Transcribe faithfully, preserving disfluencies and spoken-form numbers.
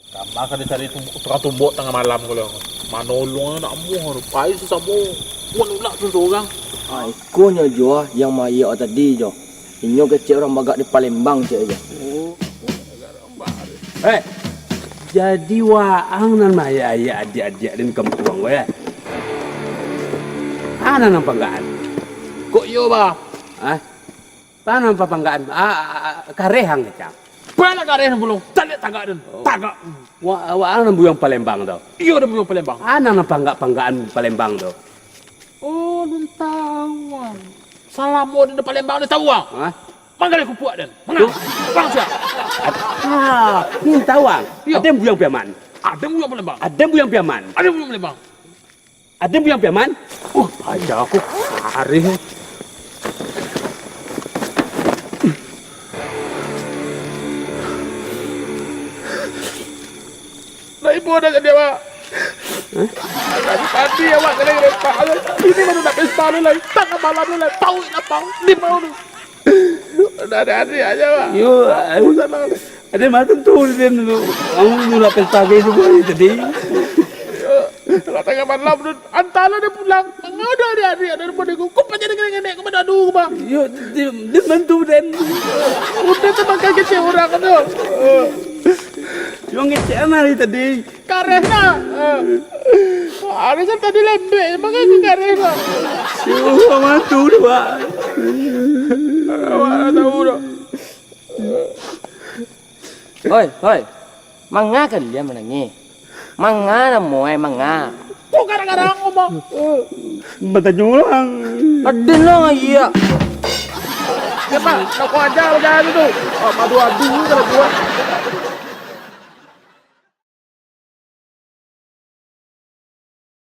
Kama ka dicari tum-, tukang tumbok tangah malam ko lo. Manolong anak buah tu. Pai susah bo. Buah nulak tu surang. Ah, ikonyo juo yang mayik tadi jo. Inyo kecek urang bagak di Palembang, cek aja. Oh. Eh, jadi waang nan mayik-ayik adiak-adiak den kampuang ko, yo? Ana nan panggaan? Kok iyo, Bah? Hah? Tanam papanggaan, ah, ah, ah, kareh ang kecang. Pala kareh nan pulo, caliak tagak den. Oh. Tagak. Wa-, wa-, ang nan buyuang Palembang tu. Iyo, den buyuang Palembang. Anang nan panggak-panggaan Palembang tu. Oh, alun tahu ang. Salamo den di Palembang, alun tahu ang. Hah? Manggaleh kupuak den. Mangga. Tuh. Bang siap. Ad-, ah, alun tahu ang. Iyo. Aden buyuang Piaman. Aden buyuang Palembang. Aden buyuang Piaman. Aden buyuang Palembang. Aden buyuang Piaman? Uh, paja ko kareh. Lah, ibo dah jadi awak. Hah? Tadi awak kena retak tu. Ini baru nak pesta tu lai. Tangah malam tu lai. Tahu nak tahu. Di mana tu? Udah ada adik aja, Pak. Yo, aku sana. Ada mah tentu dia tu. Kamu tu nak pesta ke tu hari tadi. Yo, lah tangah malam tu, antahlah dia pulang. Mangada adik-adik daripada aku. Kau pakai dengan nenek kau pada adu, Pak. Yo, dia, dia bantu den. Udah tu makan kecil orang tu. Yo ngecek hari tadi. Kareh nah. Ah. Harusnya tadi lembek, makanya kareh nah. Yo, mantu tu, Pak. Awak tak tahu dah. Hoi, hoi. Manga kalian manangih? Manga namo ai, manga? Kok gara-gara aku, Bang? Batanyo urang. Aden lah, iya. Ya, Bang, nak kau ajar bajalan tu. Ah, padu adu kalau buat.